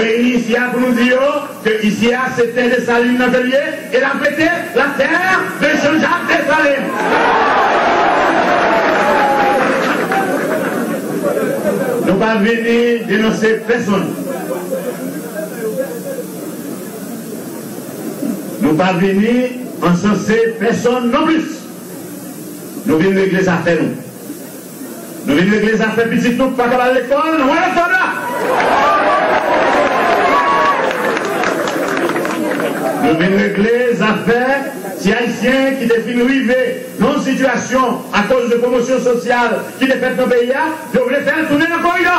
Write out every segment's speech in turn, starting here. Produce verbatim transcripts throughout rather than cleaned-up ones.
Vini isi a pou nou di yo ke isi a se tè Desalin nan ke l ye, e l ap rete la terre de Jean-Jacques Dessalines. Nou pa vini denonse pèsonn. Nou pa vini ansanse pèsonn nonplis. Nou vin regle zafè nou. Nou vin regle zafè pitit nou k pa ka al lekòl nan mwa oktòb la. Nou vin regle zafè ti Ayisyen ki te fin rive nan yon sitiyasyon akoz de pwomosyon sosyal ki te fèt nan peyi a, yo vle fè l tounen nan koridò.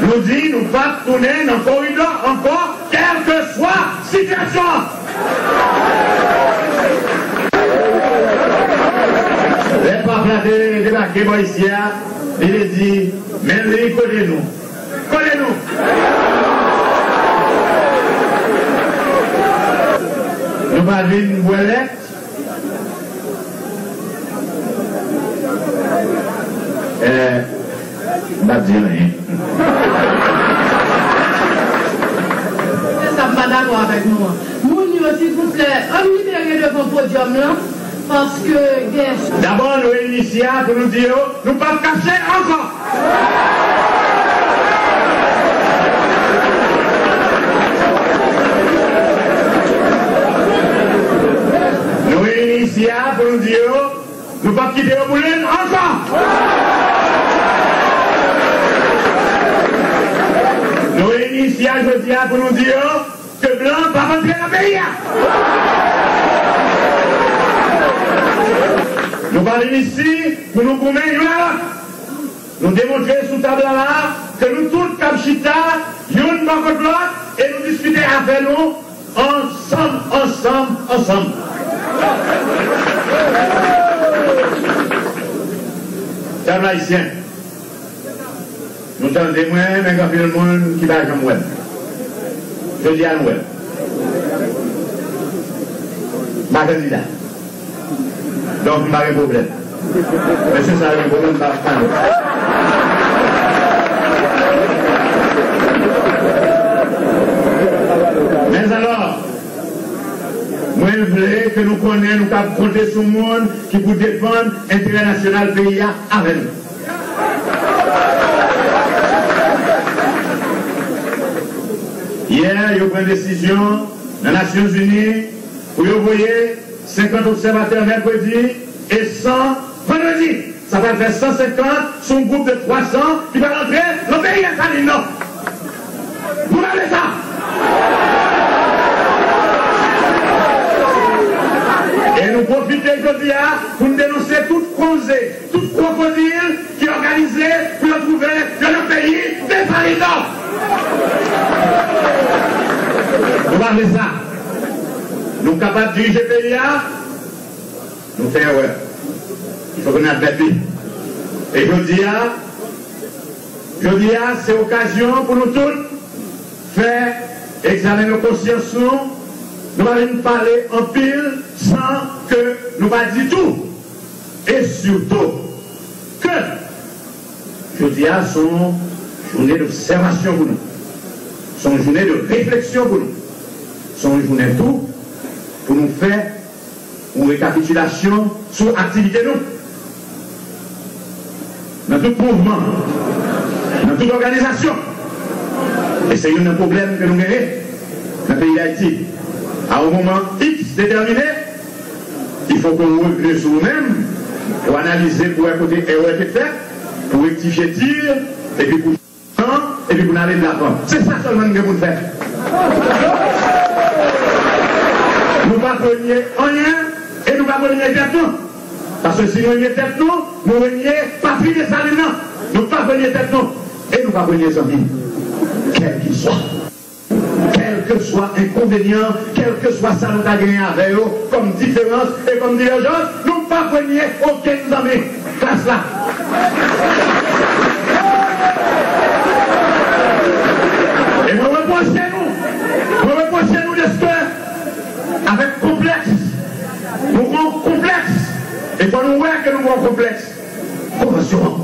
Nou di nou p ap tounen nan koridò ankò, kèlkeswa sitiyasyon an. Lè pap la te debake bò isi a, li te di, men li kote nou. Kote nou? Nou pa vin bwè lèt. Eh, m pa di anyen. Se sa m pa dakò avèk nou an. Moun yo, silvouplè, ann libere devan podyòm lan, paske gen. Dabò, nou reyini isi a pou nou di yo, nou p ap kache ankò. Nou reyini isi a pou nou di yo, nou p ap kite yo boule n ankò. Nou reyini isi a jodi a pou nou di yo ke blan p ap antre nan peyi a. Nou pa vin isi pou nou goumen youn a lòt. Nou demontre sou tab la la ke nou tout k ap chita youn bò kot lòt e nou diskite afè nou ansanm, ansanm, ansanm. Pèp ayisyen, nou tande mwen, men gen anpil moun ki pa janm wè m. Jodi a, nou wè m. M pa kandida. Donk, m pa gen pwoblèm. Mesye sa yo gen pwoblèm, m pa pale. Men alò, mwen vle ke nou konnen nou kab konte sou moun ki pou defann enterè nasyonal peyi a avè nou. Yè, yo pran desizyon nan Nasyonzini pou yo voye senkant obsèvatè mèkredi e san vandredi. Sa pral fè san senkant sou yon gwoup de twa san ki pral antre nan peyi Desalin nan. Nou pa vle sa. E nou pwofite jodi a pou n denonse tout konze, tout kwokodil ki òganize pou yo twouve yo nan peyi Desalin nan. Nou pa vle sa. Nou kapab dirije peyi a, nou fè erè. Il faut que nou admèt li. E jodi a, jodi a, se okazyon pou nou tout fè egzamen de konsyans nou. Nou pa vin pale anpil san ke nou pa di tou. E sitou ke jodi a se yon jounen d'obsèvasyon pou nou. Se yon jounen de refleksyon pou nou. Se yon jounen tou pou nou fè yon rekapitilasyon sou aktivite nou. Nan tout mouvman, nan tout òganizasyon. E se youn nan pwoblèm ke nou genyen nan peyi Dayiti. A yon moman iks detèmine, il faut que w revni sou ou menm, pou analize, pou wè kote erè te fèt, pou rektifye tir, epi pou epi pou n ale de lavan. Se sa sèlman n gen pou n fè. Nou p ap renye anyen e nou p ap renye tèt nou. Paske si nou renye tèt nou, nou renye patri Desalin nan. Nou p ap renye tèt nou e nou p ap renye zanmi. Kèlkeswa. Kèlkeswa enkonvenyan, kèlkeswa sa nou ta genyen avè yo kòm diferans e kòm divèjans, nou p ap renye okenn zanmi. Klas la. E mwen repwoche nou, mwen repwoche nou dèske avèk konplèks, nou gen yon konplèks, e fò nou wè ke nou gen yon konplèks. Konvansyon an.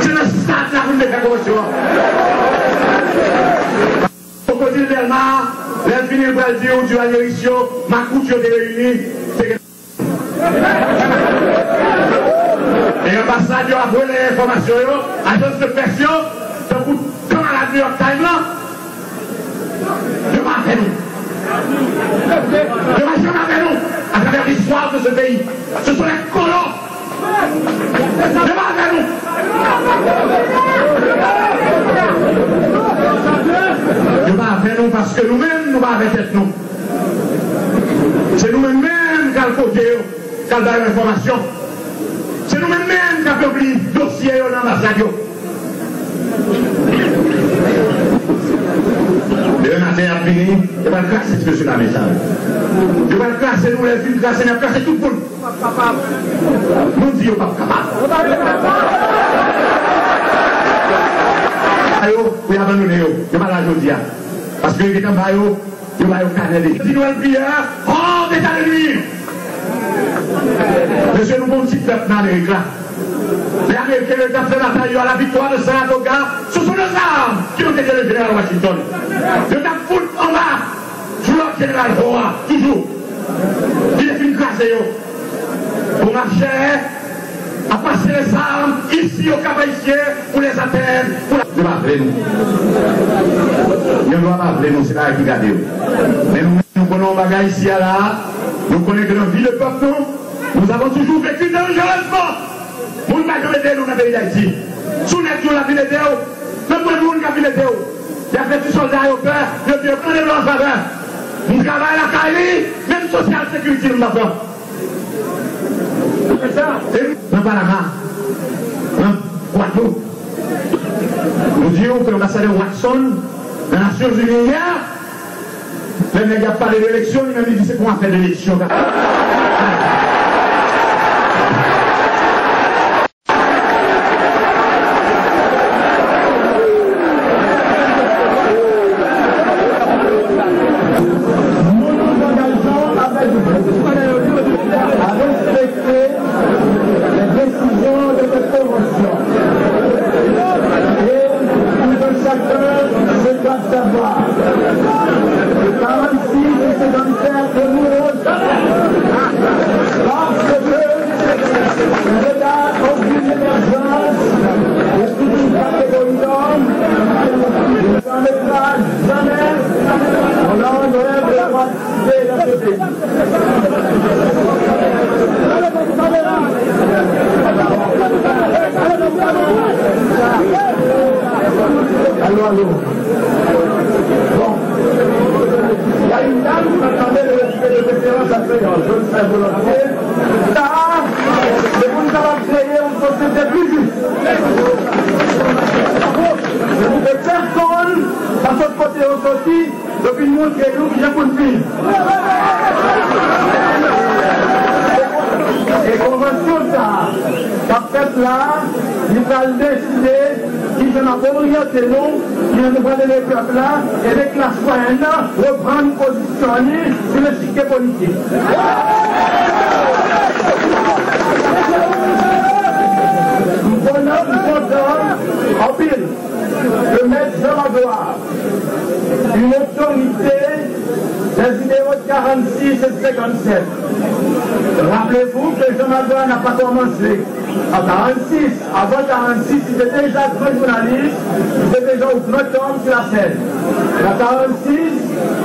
Se nan stad la pou n te fè konvansyon an. Vini, l pral di w, di w Aljeris yo, makout yo te reyini, te gen. E anbasad yo ap releye enfòmasyon yo, ajans de près yo, tankou kanmarad New York Times lan, yo pa avè nou. Yo pa janm avè nou atravè l'histoire de ce pays. Ce sont des colons. Yo pa avè nou. Yo pa avè nou paske nou menm, nou pa avè tèt nou. Se nou menm menm k al kote yo, k al ba yo enfòmasyon. Se nou menm menm k ap ranpli dosye yo nan anbasad yo. Demen maten y ap vini, yo pral krase ti mesye lame sa yo. Yo pral krase nou, lè yo fin krase, y ap krase tout moun. Nou di yo p ap kapab. Yo, pou y abandone yo. Yo pa la jodi a. Paske yo gentan ba yo, yo ba yo kanè de. Di Noël Pierre, hors d'état de nuire. Mesye, nou bon ti pèp nan Amerik la. Lè Ameriken yo t ap fè batay yo a la viktwa de Saratoga, ce sont nos armes qui ont été levées à Washington. Yo t ap fout anba Flòt jeneral Hoar, toujou. Li te fin kraze yo. Pou machè, ap pase lèzam isi o Kap Ayisyen, pou lèzatèn, pou la. Yo pa vle nou. Yo pa vle nou, se bagay ki gade yo. Men nou, nou konnen yon bagay isi a la, nou konnen ke nan vi de pèp nou, nous avons toujours vécu dangereusement. Moun pa janm ede nou nan peyi Dayiti. Si w nèg di w l ap vin ede w, nan mwen moun k ap vin ede w. Y ap fè ti sòlda yo pè, yo di yo plante dlo an favè. M travay lakay li, menm social security m pa pran. E nan Panama, nan Gwadloup, nou di w ke anbasadè Watson nan Nasyonzini yè, lè nèg y ap pale de eleksyon, li menm li di se pa yon afè de eleksyon. Nous nous engageons avec vous à respecter les décisions de cette convention. Et nous avons chacun ses droits de savoir. Le quarante-six et cinquante-sept ne mourront jamais. Parce que l'État aucune émergence de toute une catégorie d'hommes ne permettra jamais à l'honneur de la C'est la société. Allô, allô. Bon. Il y a une dame qui m'a demandé de retirer de préférence à Créole. Je le fais volontiers. Car le monde va créer une société plus juste. Et personne, pa sòt kote yo soti, yo vin montre nou kijan pou n viv. E konvansyon sa a k ap fèt la a, li pral deside kijan n ap oryante nou, kijan nou pral ede pèp la, ede klas mwayèn nan reprann pozisyon li sou lechikye politik. M konnen, m kontan anpil. Le maître Jean Magloire, une autorité des idéaux de quarante-six et de cinquante-sept. Rappelez-vous que Jean Magloire n'a pas commencé en quarante-six. Avant quarante-six, il était déjà grand journaliste, il était déjà un grand homme sur la scène. En quarante-six,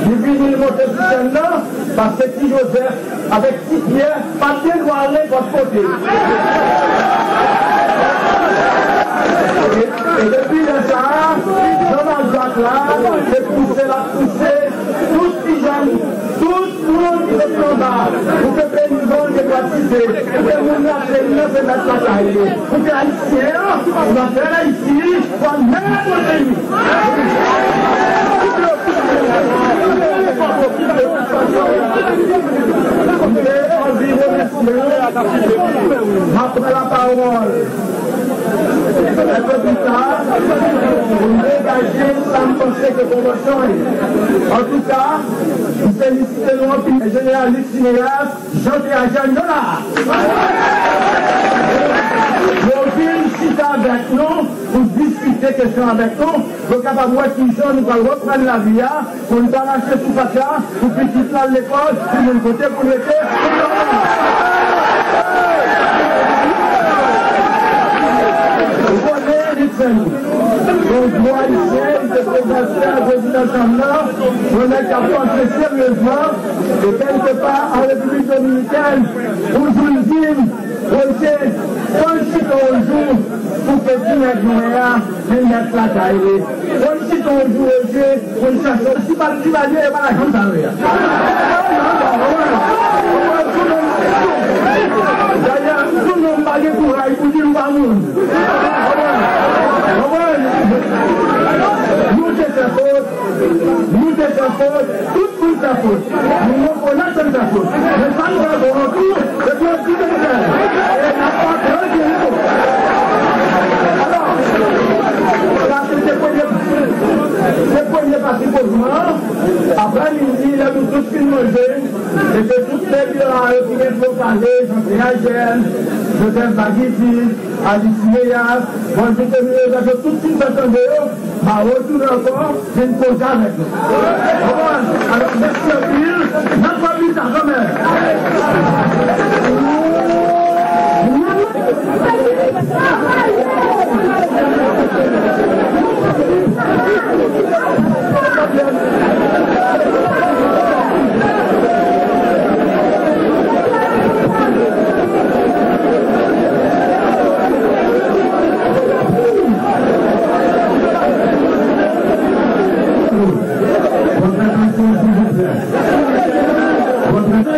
il vini monter sur scène là, parce que Ti Joseph avec Ti Pyè pa t gen dwa ale lòt kote. E, e depi lè sa a, Jean Magloire la, se pouse l ap pouse tout ti jèn, tout moun ki soti anba, pou ke peyizan yo gen dwa tire, pou ke moun lakay li nan se mèt lakay li, pou ke Ayisyen an, nan tè Ayiti, fò menm pou peyi. M te anvi remèsye nou. M ap pran lapawòl enpe pita pou m degaje sa m panse ke konvansyon an ye. Antouka, m felisite nou anpil. Jeneral Luc Cinéas, Jan te aji a Nyola. Yo vin chita avèk nou, pou diskite kesyon avèk nou, nou kapab wè kijan nou pral reprann lavi a, pou n pa rache sou pat la, pou pitit la al lekòl, pou moun kote pou l rete, pou l pa mouri. Ou konnen li fè nou. Yon gwo Ayisyen, li te prezante a prezidan chanm nan, yon nèg k ap panse seryezman, e kèlkepa an Repiblik Dominikèn, yon jou l di m, Roger, fò n chita yon jou pou fè ti nèg nwè a vin mèt lakay li. Fò n chita yon jou, Roger, pou n chache yon ti bal ti balye, e pa lajan sa vre a. Dayè, tou nonm pa gen kouray pou di l pa moun. Nou te fè fot, nou te fè fot, tout moun fè fot. Nou rekonèt ke n fè fot. Men sa nou fè bon an tou, se pou yo di ke nou fè. E n ap pa pran kiri tou. Alò, sa se te premye pati. Se premye pati kozman an. Aprè midi, lè nou tout fin manje, se te tout nèg yo a yo ki gen dlo pale, Jean Pierre Agel, Joseph Baguitis, Alice Meyas, Bonjou Tony Joseph, yo tout fin fè tande yo, m a retounen ankò, vin koze avèk nou. Konprann? Alò, mèsi anpil, n ap fè pita kanmenm. Vòt atasyon, silvouplè. Vòt atasyon,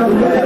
silvouplè.